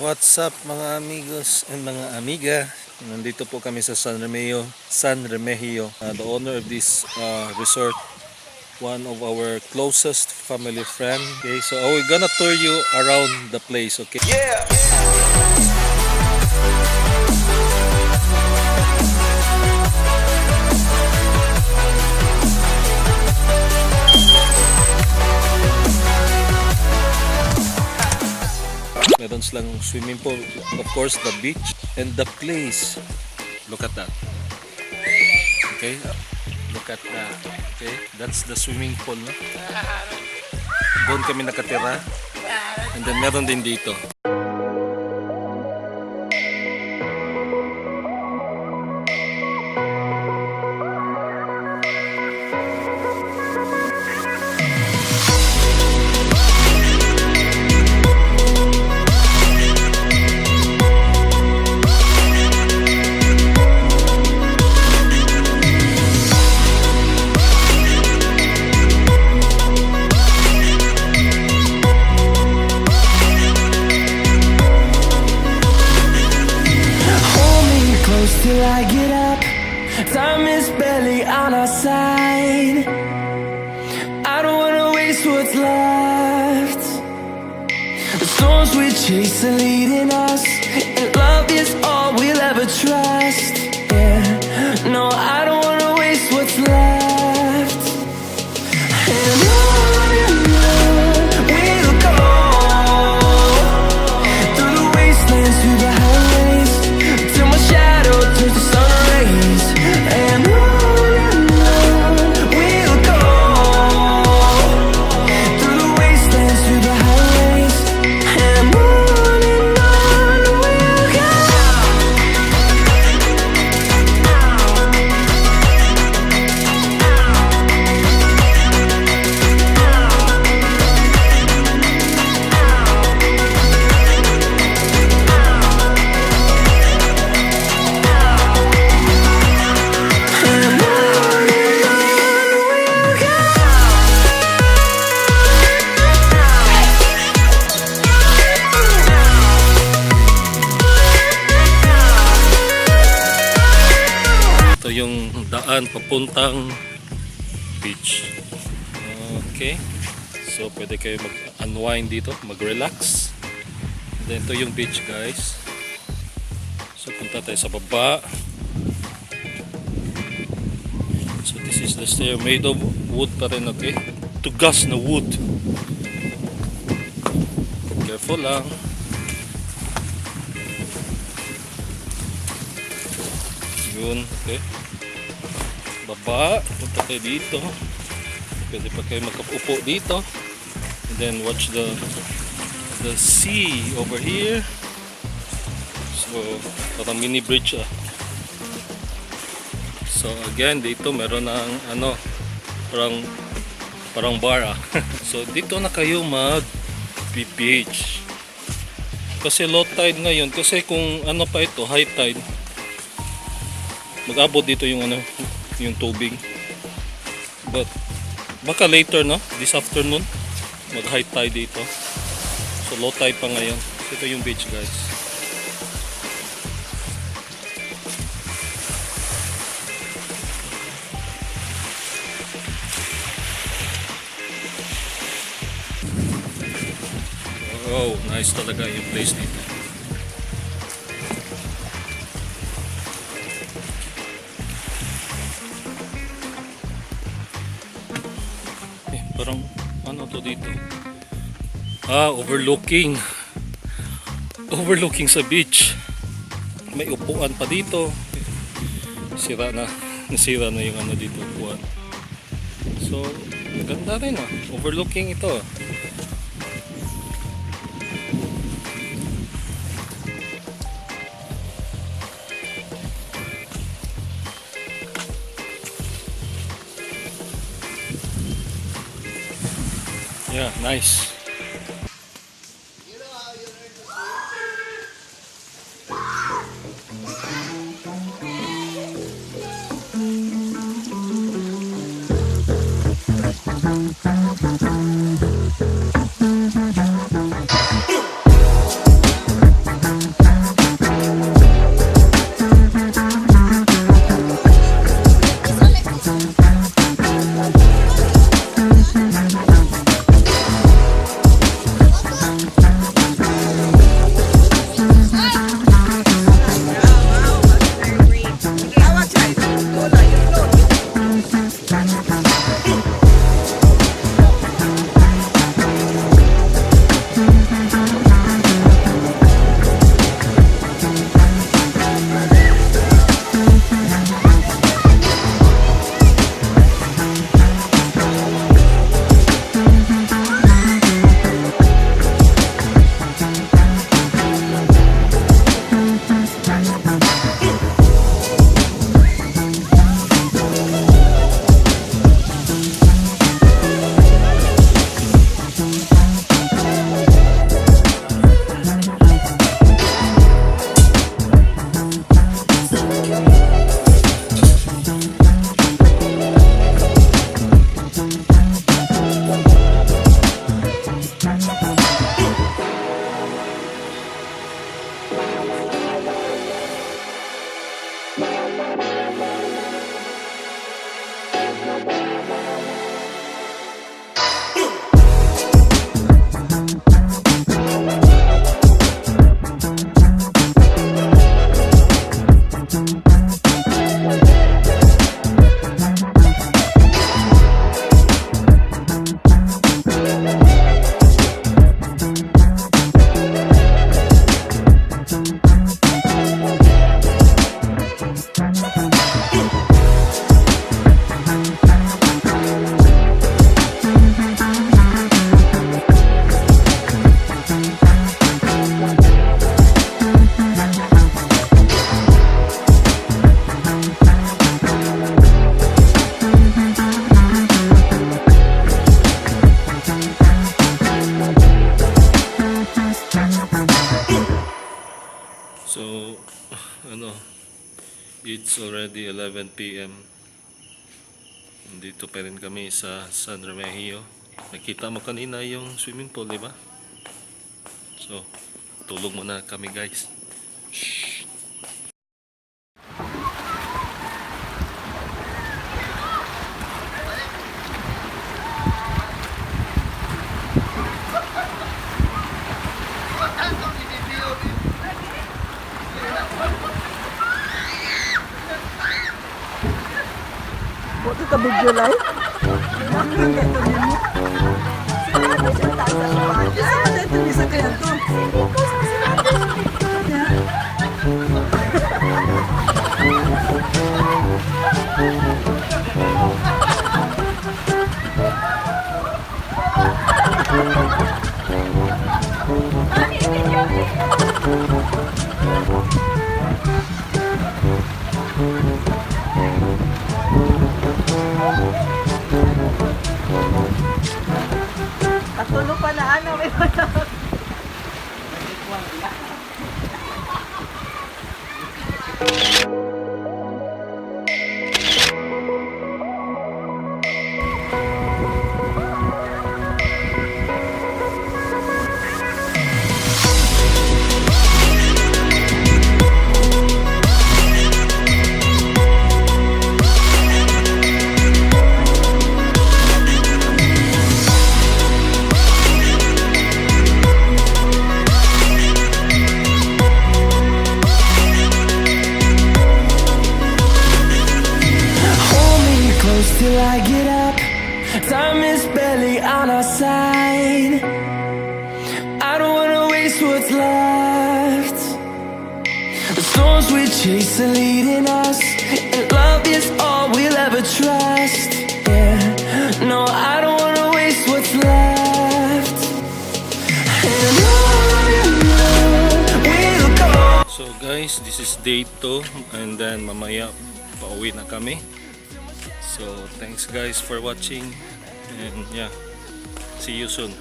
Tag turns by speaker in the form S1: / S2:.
S1: What's up, mga amigos and mga amiga? Nandito po kami sa San Remigio, San Remigio. The owner of this resort, one of our closest family friend. Okay, so we're gonna tour you around the place, okay?
S2: Yeah.
S1: Meron silang swimming pool, of course the beach and the place. Look at that. Okay? Look at that. Okay? That's the swimming pool, no? Doon kami nakatira. And then meron din dito.
S3: Hold me close till I get up. Time is barely on our side. I don't wanna waste what's left. The storms we chase are leading us, and love is all we'll ever trust. Yeah, no, I don't wanna waste what's left. And on we'll go through the wastelands, through the highways, till my shadow turns to sun rays. And on we'll go through the wastelands, through the highways, and on we'll go. And on we'll go.
S1: Ito yung daan papuntang beach. Okay. So pwede kayo mag-unwind dito, mag-relax. And then ito yung beach, guys. So punta tayo sa baba. So this is the stair, made of wood pa rin, okay? Tugas na wood. Careful lang. Yun, okay. Baba, punta tayo dito. Pwede pa kayo makaupo dito. And then watch the sea over here. So, parang mini bridge ah. So again, dito meron ng ano, parang parang bar ah. So dito na kayo mag beach. Kasi low tide ngayon, kasi kung ano pa ito, high tide, mag-abot dito yung ano, yung tubig. But baka later, no, this afternoon, mag high tide dito. So low tide pa ngayon. So, ito yung beach, guys. Oh, nice talaga yung place dito. Eh, parang ano to dito? Ah, overlooking. Overlooking sa beach. May upuan pa dito. Sira na. Nasira na yung ano dito, upuan. So, ganda rin ah. Overlooking ito. Yeah, nice. So, ano, it's already 11 p.m. Dito pa rin kami sa San Remigio. Nakita mo kanina yung swimming pool, di ba? So, tulog muna kami, guys. Shh.
S2: Buto ka video live? Isa man dito, isa kaya to. Katulo pa na ano, may wala.
S3: Hold me close till I get up. Time is barely on our side. I don't wanna waste what's left. The storms we chase are leading us, and love is all we'll ever trust. Yeah, no, I don't wanna waste what's left. And on we'll go.
S1: So guys, this is day 2 and then mamaya pauwi na kami. So thanks, guys, for watching and yeah, see you soon.